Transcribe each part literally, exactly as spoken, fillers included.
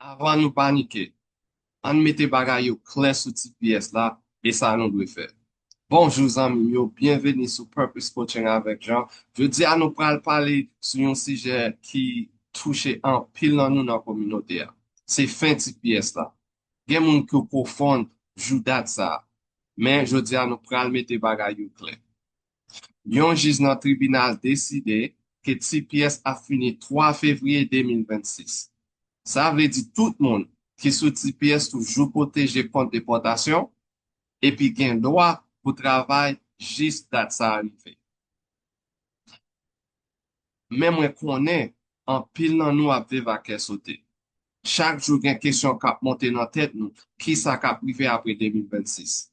Avan nou panike, ann mete bagay yo klè sou T P S la, e sa nou dwe fè. Bonjou zanmi m yo, byenveni sou Purpose Coaching avèk Jean. Jodi a nou pral pale sou yon sijè ki touche anpil nan nou nan kominote a. Se fen T P S la. Gen moun ki konfonn jou dat sa a. Men jodi a nou pral mete bagay yo klè. Yon jij nan tribinal deside ke T P S ap fini twa fevriye de mil vennsis. Sa vle di tout moun ki sou T P S toujou pwoteje kont depòtasyon epi gen dwa pou travay jis dat sa a rive. Men mwen konnen anpil nan nou ap viv ak kè sote. Chak jou gen kesyon k ap monte nan tèt nou, kisa k ap rive apre de mil vennsis?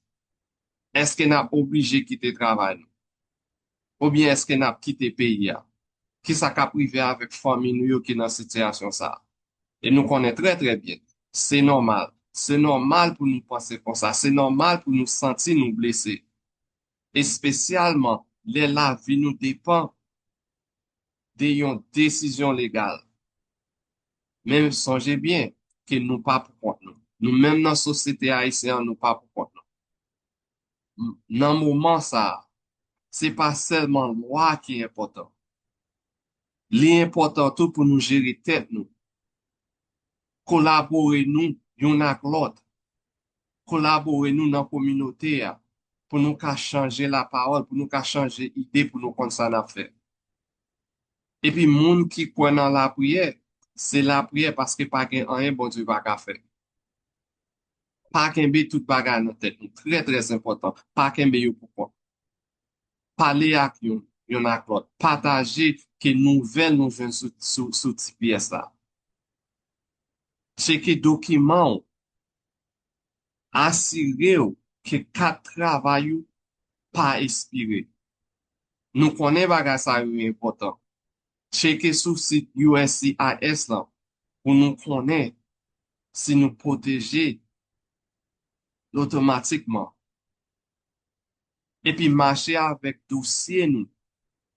Èske n ap oblije kite travay nou? Oubyen èske n ap kite peyi a? Kisa k ap rive avèk fanmi nou yo ki nan sitiyasyon sa a? E nou konnen trè trè byen, se nòmal. Se nòmal pou nou panse konsa. Se nòmal pou nou santi nou blese. Espesyalman lè lavi nou depann de yon desizyon legal. Men sonje byen ke nou pa pou kont nou. Nou menm nan sosyete ayisyen an, nou pa pou kont nou. M- Nan moman sa a, se pa sèlman lwa ki enpòtan. Li enpòtan tou pou nou jere tèt nou, kolabore nou youn ak lòt, kolabore nou nan kominote a, pou nou ka chanje lapawòl, pou nou ka chanje ide, pou nou konn sa n ap fè. Epi moun ki kwè nan lapriyè, se lapriyè paske pa gen anyen Bondye pa ka fè. Pa kenbe tout bagay nan tèt nou. Trè, trè enpòtan. Pa kenbe yo pou kont. Pale ak youn, youn ak lòt. Pataje ke nouvèl nou jwenn sou, sou, sou T P S la. Tcheke dokiman w. Asire w ke kat travay ou pa espire. Nou konnen bagay sa yo enpòtan. Tcheke sou sit U S C I S lan pou nou konnen si nou pwoteje otomatikman. Epi mache avèk dosye nou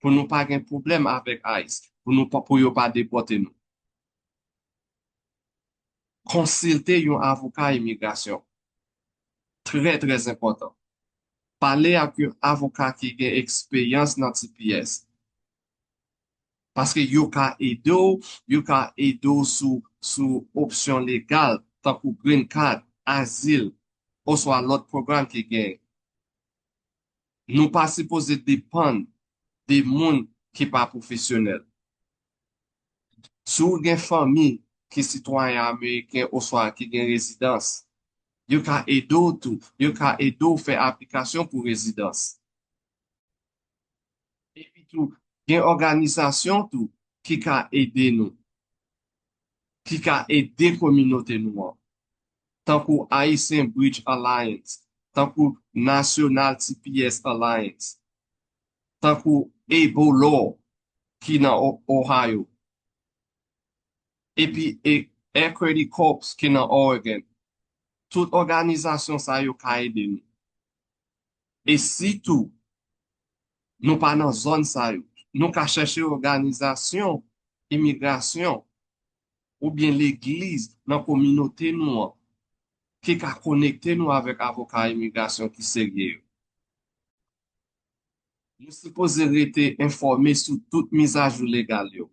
pou nou pa gen pwoblèm avèk ice, pou nou pa, pou yo pa depòte nou. Konsilte yon avoka imigrasyon. Trè, trè enpòtan. Pale ak yon avoka ki gen eksperyans nan T P S. Paske yo ka ede w, yo ka ede w sou, sou opsyon legal, tankou green card, azil, oswa lòt pwogram ki genyen. Nou pa sipoze depann de moun ki pa pwofesyonèl. Si w gen fanmi ki sitwayen ameriken oswa ki gen rezidans, yo ka ede w tou. Yo ka ede w fè aplikasyon pou rezidans. Epi tou, gen òganizasyon tou ki ka ede nou, ki ka ede kominote nou an, tankou Haitian Bridge Alliance, tankou National T P S Alliance, tankou Able Law ki nan O- Ohio, epi e- Equity Corps ki nan Oregon. Tout òganizasyon sa yo ka ede nou. E sitou, nou pa nan zòn sa yo, nou ka chèche òganizasyon imigrasyon oubyen legliz nan kominote nou an ki ka konekte nou avèk avoka imigrasyon ki serye yo. Nou sipoze rete enfòme sou tout mizajou legal yo.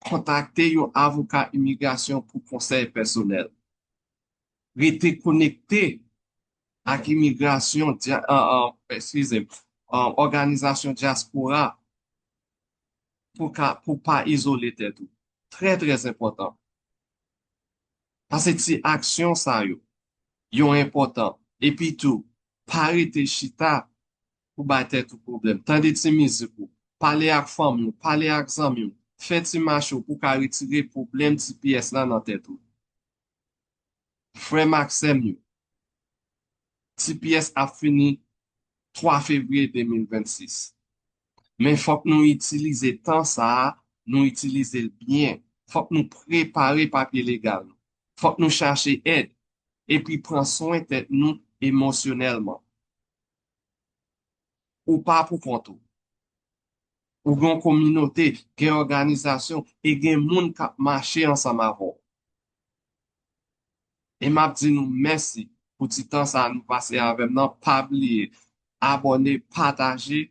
Kontakte yon avoka imigrasyon pou konsèy pèsonèl. Rete konekte ak imigrasyon, dya- ah, ah, eskize m, ah, òganizasyon dyaspora pou ka, pou pa izole tèt ou. Trè, trè enpòtan. Paske ti aksyon sa yo, yo enpòtan. Epi tou, pa rete chita pou bay tèt ou pwoblèm. Tande ti mizik ou, pale ak fanmi w, pale ak zanmi w, fè ti mache w pou ka retire pwoblèm T P S la nan tèt ou. Frè m ak sè m yo, T P S ap fini twa fevriye de mil vennsis. Men fòk nou itilize tan sa a, nou itilize l byen. Fòk nou prepare papye legal nou. Fòk nou chache èd, epi pran swen tèt nou emosyonèlman. Ou pa pou kont ou. Ou gen yon kominote, gen òganizasyon, e gen moun k ap mache ansanm avè w. E m ap di nou mèsi pou ti tan sa nou pase avè m nan. Pa bliye abòne, pataje,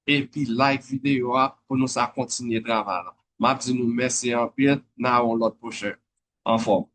epi like videyo a pou nou sa kontinye travay la. M ap di nou mèsi anpil, n a yon lòt pwochen. Anfòm.